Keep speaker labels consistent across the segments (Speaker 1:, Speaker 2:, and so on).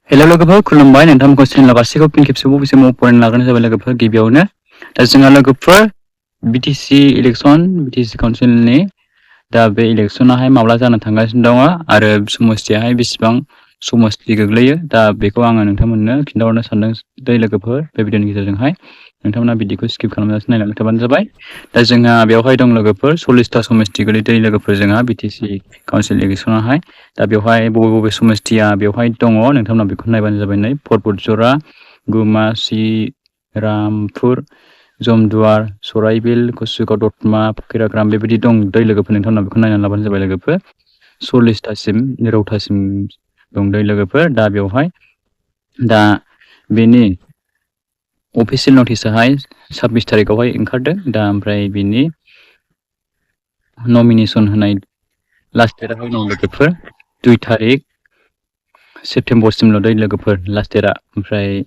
Speaker 1: hello लोगोफोर खुलुमबाय नोंथांमोनखौ channel गासैखौ फिन खेबसेबाव बिसोर फरायनो लाग्रोनाय जाबाय लोगोफोर गिबियावनो दा जोंहा लोगोफोर BTC इलेक्शन BTC काउन्सिलनि दा बे इलेक्शनाहाय माब्ला जानो थांगासिनो दङ आरो समस्थियाहाय बेसेबां समस्ति गोग्लैयो दा बेखौ आङो नोंथांमोननो खिन्थाहरनो सानदों दै लोगोफोर बे भिडिअनि गेजेरजोंहाय नोंथांमोना भिडिअखौ स्किप खालामजासिनो नायलांबाय थाबानो जाबाय दा जोंहा बेवहाय दं लोगोफोर 40टा समस्ति गोलैदै लोगोफोर जोंहा BTC काउन्सिल इलेक्शनावहाय दा बेवहाय बबे बबे समस्तिया बेवहाय दङ नोंथांमोना बेखौ नायबानो जाबाय नै परबतजरा गुमा रामपुर जमदुवार सराइबिल कुसुगाव दतमा फकिराग्राम बेबायदि दं दै लोगोफोर नोंथांमोना बेखौ नायनानै लाबानो जाबाय लोगोफोर 40टासिम रौतासिम दं दै लोगोफोर दा बेवहाय दा बेनि अफिसियेल नटिसाहाय 26 तारिखआवहाय ओंखारदों दा ओमफ्राय बिनि नमिनेसन होनाय लास्ट डेटआवहाय दं लोगोफोर 2 तारिख सेप्तेम्बरसिमल' दै लोगोफोर लास्ट डेटआ ओमफ्राय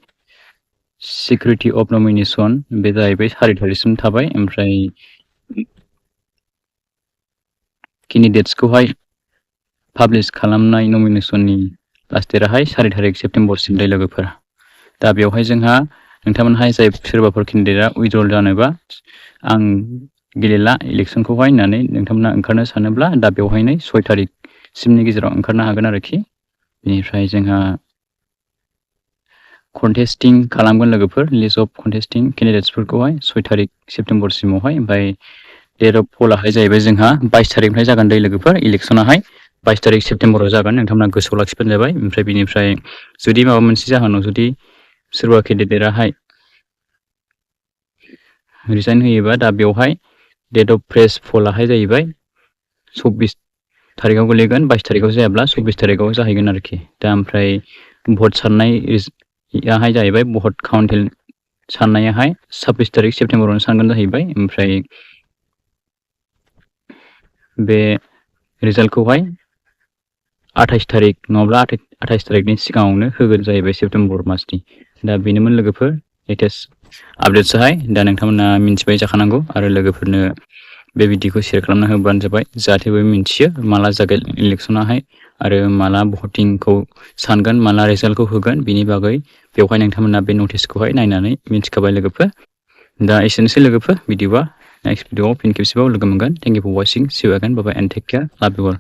Speaker 1: सिकिउरिटि अफ नमिनेसन बे जाहैबाय 4 तारिखसिम थाबाय ओमफ्राय केन्डिडेट्सखौहाय पाब्लिश खालामनाय नमिनेसननि लास्ट डेटआहाय 4 तारिख सेप्तेम्बरसिम दै लोगोफोर दा बेवहाय जोंहा नोंथांमोनहाय जाय सोरबाफोर केन्डिडेटआ उइथड्रल जानोबा आं गेलेला इलेक्शनखौहाय होननानै नोंथांमोना ओंखारनो सानोब्ला दा बेवहायनो 6 तारिखसिमनि गेजेराव ओंखारनो हागोन आरोखि बेनिफ्राय जोंहा कन्टेस्टिं खालामगोन लोगोफोर लिस्ट अफ कन्टेस्टिं केन्डिडेट्सफोरखौहाय 6 तारिख सेप्तेम्बरसिमावहाय ओमफ्राय डेट अफ पलाहाय जाहैबाय जोंहा 22 तारिखनिफ्राय जागोन दै लोगोफोर इलेक्शनाहाय 22 तारिख सेप्तेम्बराव जागोन नोंथांमोना गोसोआव लाखिबानो जाबाय ओमफ्राय बेनिफ्राय जुदि माबा मोनसे जाहोनाव जुदि सोरबा केन्डिडेटआहाय रिजाइन होयोबा दा बेवहाय डेट अफ प्रेस पलाहाय जाहैबाय 24 तारिखआव गोलैगोन 22 तारिखआव जायाब्ला 24 तारिखआव जाहैगोन आरोखि दा ओमफ्राय भट साननायाहाय जाहैबाय भट काउन्टिं साननायाहाय 26 तारिख सेप्तेम्बरावनो सानगोन जाहैबाय ओमफ्राय बे रिजाल्टखौहाय 28 तारिख नङाब्ला 28 तारिखनि सिगाङावनो होगोन जाहैबाय सेप्तेम्बर मासनि दा बेनोमोन लोगोफोर लेटेस्ट आपडेट्सआहाय दा नोंथांमोना मिन्थिबाय जाखानांगौ आरो लोगोफोरनो बे भिडिअखौ शेयार खालामना होबानो जाबाय जाहाथे बयबो मिन्थियो माला जागोन इलेक्शनाहाय आरो माला भटिंखौ सानगोन माला रिजाल्टखौ होगोन बिनि बागै बेवहाय नोंथांमोना बे नटिसखौहाय नायनानै मिन्थिखाबाय लोगोफोर दा एसेनोसै लोगोफोर भिडिअआ नेक्स्ट भिडिअआव फिन खेबसेबाव लोगो मोनगोन thank you for watching see you again bye bye and take care love you all